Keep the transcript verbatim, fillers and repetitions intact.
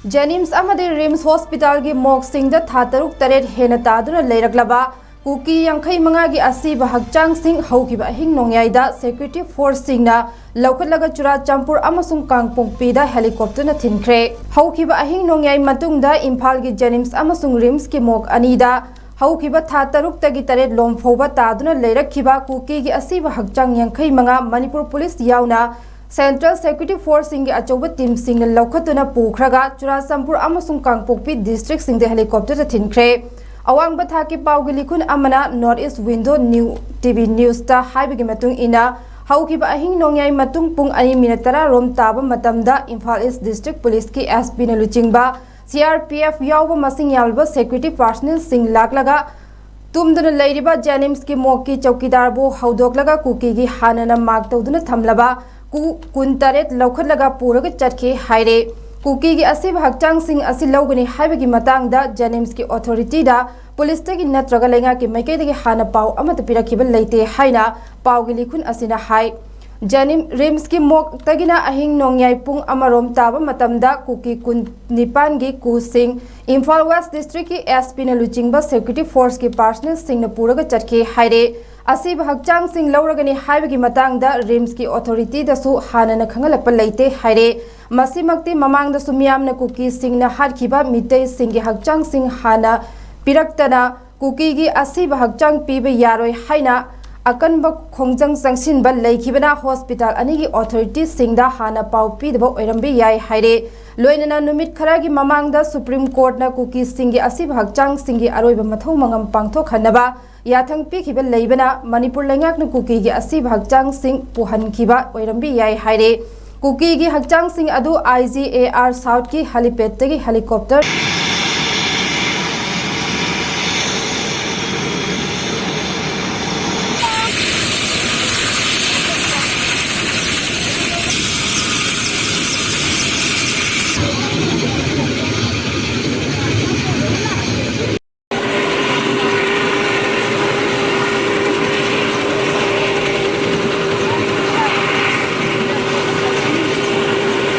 ꯖꯦꯅꯤꯝꯁ ꯑꯃꯗꯤ ꯔꯤꯝꯁ ꯍꯣꯁꯄꯤꯇꯥꯜꯒꯤ ꯃꯣꯔꯒꯁꯤꯡꯗ ꯊꯥ ꯇꯔꯨꯛ ꯇꯔꯦꯠ ꯍꯦꯟꯅ ꯇꯥꯗꯨꯅ ꯂꯩꯔꯛꯂꯕ ꯀꯨꯀꯤ ꯌꯥꯡꯈꯩ ꯃꯉꯥꯒꯤ ꯑꯁꯤꯕ ꯍꯛꯆꯥꯡꯁꯤꯡ ꯍꯧꯈꯤꯕ ꯑꯍꯤꯡ ꯅꯣꯡꯌꯥꯏꯗ ꯁꯦꯀ꯭ꯌꯨꯔꯤꯇꯤ ꯐꯣꯔꯁꯁꯤꯡꯅ ꯂꯧꯈꯠꯂꯒ ꯆꯨꯔꯥꯆꯥꯟꯄꯨꯔ ꯑꯃꯁꯨꯡ ꯀꯥꯡꯄꯣꯛꯄꯤꯗ ꯍꯦꯂꯤꯀꯣꯞꯇꯔꯅ ꯊꯤꯟꯈ꯭ꯔꯦ꯫ ꯍꯧꯈꯤꯕ ꯑꯍꯤꯡ ꯅꯣꯡꯌꯥꯏ ꯃꯇꯨꯡꯗ ꯏꯝꯐꯥꯜꯒꯤ ꯖꯦꯅꯤꯝꯁ ꯑꯃꯁꯨꯡ ꯔꯤꯝꯁꯀꯤ ꯃꯣꯔꯒ ꯑꯅꯤꯗ ꯍꯧꯈꯤꯕ ꯊꯥ ꯇꯔꯨꯛꯇꯒꯤ ꯇꯔꯦꯠ ꯂꯣꯝ ꯐꯥꯎꯕ ꯇꯥꯗꯨꯅ ꯂꯩꯔꯛꯈꯤꯕ ꯀꯨꯀꯤꯒꯤ ꯑꯁꯤꯕ ꯍꯛꯆꯥꯡ ꯌꯥꯡꯈꯩ ꯃꯉꯥ ꯃꯅꯤꯄꯨꯔ ꯄꯨꯂꯤꯁ ꯌꯥꯎꯅ ꯁꯦꯟꯇ꯭ꯔꯦꯜ ꯁꯦꯀ꯭ꯌꯨꯔꯤꯇꯤ ꯐꯣꯔꯁꯁꯤꯡꯒꯤ ꯑꯆꯧꯕ ꯇꯤꯝꯁꯤꯡꯅ ꯂꯧꯈꯠꯇꯨꯅ ꯄꯨꯈ꯭ꯔꯒ ꯆꯨꯔꯥꯆꯥꯟꯄꯨꯔ ꯑꯃꯁꯨꯡ ꯀꯥꯡꯄꯣꯛꯄꯤ ꯗꯤꯁꯇ꯭ꯔꯤꯛꯁꯤꯡꯗ ꯍꯦꯂꯤꯀꯣꯞꯇꯔꯗ ꯊꯤꯟꯈ꯭ꯔꯦ꯫ ꯑꯋꯥꯡꯕ ꯊꯥꯛꯀꯤ ꯄꯥꯎꯒꯤ ꯂꯤꯈꯨꯟ ꯑꯃꯅ North East Window New T V Newsꯇ ꯍꯥꯏꯕꯒꯤ ꯃꯇꯨꯡ ꯏꯟꯅ, ꯍꯧꯈꯤꯕ ꯑꯍꯤꯡ ꯅꯣꯡꯌꯥꯏ ꯃꯇꯨꯡ ꯄꯨꯡ ꯑꯅꯤ ꯃꯤꯅꯠ ꯇꯔꯥ ꯔꯣꯝ ꯇꯥꯕ ꯃꯇꯝꯗ ꯏꯝꯐꯥꯜ ꯏꯁ ꯗꯤꯁꯇ꯭ꯔꯤꯛ ꯄꯨꯂꯤꯁꯀꯤ S Pꯅ ꯂꯨꯆꯤꯡꯕ C R P F ꯌꯥꯎꯕ ꯃꯁꯤꯡ ꯌꯥꯝꯂꯕ ꯁꯦꯀ꯭ꯌꯨꯔꯤꯇꯤ ꯄꯥꯔꯁꯅꯦꯜꯁꯤꯡ ꯂꯥꯛꯂꯒ ꯇꯨꯝꯗꯨꯅ ꯂꯩꯔꯤꯕ ꯖꯦꯅꯤꯝꯁꯀꯤ ꯃꯣꯔꯒꯀꯤ ꯆꯧꯀꯤꯗꯥꯔꯕꯨ ꯍꯧꯗꯣꯛꯂꯒ ꯀꯨꯀꯤꯒꯤ ꯍꯥꯟꯅꯅ ꯃꯥꯔꯛ ꯇꯧꯗꯨꯅ ꯊꯝꯂꯕ ꯀꯨ ꯀꯨꯟꯇꯔꯦꯠ ꯂꯧꯈꯠꯂꯒ ꯄꯨꯔꯒ ꯆꯠꯈꯤ ꯍꯥꯏꯔꯦ꯫ ꯀꯨꯀꯤꯒꯤ ꯑꯁꯤꯕ ꯍꯛꯆꯥꯡꯁꯤꯡ ꯑꯁꯤ ꯂꯧꯒꯅꯤ ꯍꯥꯏꯕꯒꯤ ꯃꯇꯥꯡꯗ ꯖꯦꯅꯤꯝꯁꯀꯤ ꯑꯣꯊꯣꯔꯤꯇꯤꯗ ꯄꯨꯂꯤꯁꯇꯒꯤ ꯅꯠꯇ꯭ꯔꯒ ꯂꯩꯉꯥꯛꯀꯤ ꯃꯥꯏꯀꯩꯗꯒꯤ ꯍꯥꯟꯅ ꯄꯥꯎ ꯑꯃꯠꯇ ꯄꯤꯔꯛꯈꯤꯕ ꯂꯩꯇꯦ ꯍꯥꯏꯅ ꯄꯥꯎꯒꯤ ꯂꯤꯈꯨꯟ ꯑꯁꯤꯅ ꯍꯥꯏ꯫ ꯖꯦꯅꯤꯝ ꯔꯤꯝꯁꯀꯤ ꯃꯣꯔꯒꯇꯒꯤꯅ ꯑꯍꯤꯡ ꯅꯣꯡꯌꯥꯏ ꯄꯨꯡ ꯑꯃꯔꯣꯝ ꯇꯥꯕ ꯃꯇꯝꯗ ꯀꯨꯀꯤ ꯀꯨꯟ ꯅꯤꯄꯥꯟꯒꯤ ꯀꯨꯁꯤꯡ ꯏꯝꯐꯥꯜ ꯋꯦꯁ ꯗꯤꯁꯇ꯭ꯔꯤꯛꯀꯤ S Pꯅ ꯂꯨꯆꯤꯡꯕ ꯁꯦꯀ꯭ꯌꯨꯔꯤꯇꯤ ꯐꯣꯔꯁꯀꯤ ꯄꯥꯔꯁꯅꯦꯜꯁꯤꯡꯅ ꯄꯨꯔꯒ ꯆꯠꯈꯤ ꯍꯥꯏꯔꯦ꯫ ꯑꯁꯤꯕ ꯍꯛꯆꯥꯡꯁꯤꯡ ꯂꯧꯔꯒꯅꯤ ꯍꯥꯏꯕꯒꯤ ꯃꯇꯥꯡꯗ ꯔꯤꯝꯁꯀꯤ ꯑꯣꯊꯣꯔꯤꯇꯤꯗꯁꯨ ꯍꯥꯟꯅꯅ ꯈꯪꯍꯜꯂꯛꯄ ꯂꯩꯇꯦ ꯍꯥꯏꯔꯦ꯫ ꯃꯁꯤꯃꯛꯇꯤ ꯃꯃꯥꯡꯗꯁꯨ ꯃꯤꯌꯥꯝꯅ ꯀꯨꯀꯤꯁꯤꯡꯅ ꯍꯥꯠꯈꯤꯕ ꯃꯤꯇꯩꯁꯤꯡꯒꯤ ꯍꯛꯆꯥꯡꯁꯤꯡ ꯍꯥꯟꯅ ꯄꯤꯔꯛꯇꯅ ꯀꯨꯀꯤꯒꯤ ꯑꯁꯤꯕ ꯍꯛꯆꯥꯡ ꯄꯤꯕ ꯌꯥꯔꯣꯏ ꯍꯥꯏꯅ ꯑꯀꯟꯕ ꯈꯣꯡꯖꯪ ꯆꯪꯁꯤꯟꯕ ꯂꯩꯈꯤꯕꯅ ꯍꯣꯁꯄꯤꯇꯥꯜ ꯑꯅꯤꯒꯤ ꯑꯣꯊꯣꯔꯤꯇꯤꯁꯤꯡꯗ ꯍꯥꯟꯅ ꯄꯥꯎ ꯄꯤꯗꯕ ꯑꯣꯏꯔꯝꯕ ꯌꯥꯏ ꯍꯥꯏꯔꯦ꯫ ꯂꯣꯏꯅꯅ ꯅꯨꯃꯤꯠ ꯈꯔꯒꯤ ꯃꯃꯥꯡꯗ ꯁꯨꯄ꯭ꯔꯤꯝ ꯀꯣꯔꯠꯅ ꯀꯨꯀꯤꯁꯤꯡꯒꯤ ꯑꯁꯤꯕ ꯍꯛꯆꯥꯡꯁꯤꯡꯒꯤ ꯑꯔꯣꯏꯕ ꯃꯊꯧ ꯃꯉꯝ ꯄꯥꯡꯊꯣꯛꯍꯟꯅꯕ ꯌꯥꯊꯪ ꯄꯤꯈꯤꯕ ꯂꯩꯕꯅ ꯃꯅꯤꯄꯨꯔ ꯂꯩꯉꯥꯛꯅ ꯀꯨꯀꯤꯒꯤ ꯑꯁꯤꯕ ꯍꯛꯆꯥꯡꯁꯤꯡ ꯄꯨꯍꯟꯈꯤꯕ ꯑꯣꯏꯔꯝꯕ ꯌꯥꯏ ꯍꯥꯏꯔꯦ꯫ ꯀꯨꯀꯤꯒꯤ ꯍꯛꯆꯥꯡꯁꯤꯡ ꯑꯗꯨ I G A R Southꯀꯤ helipad ꯇꯒꯤ helicopter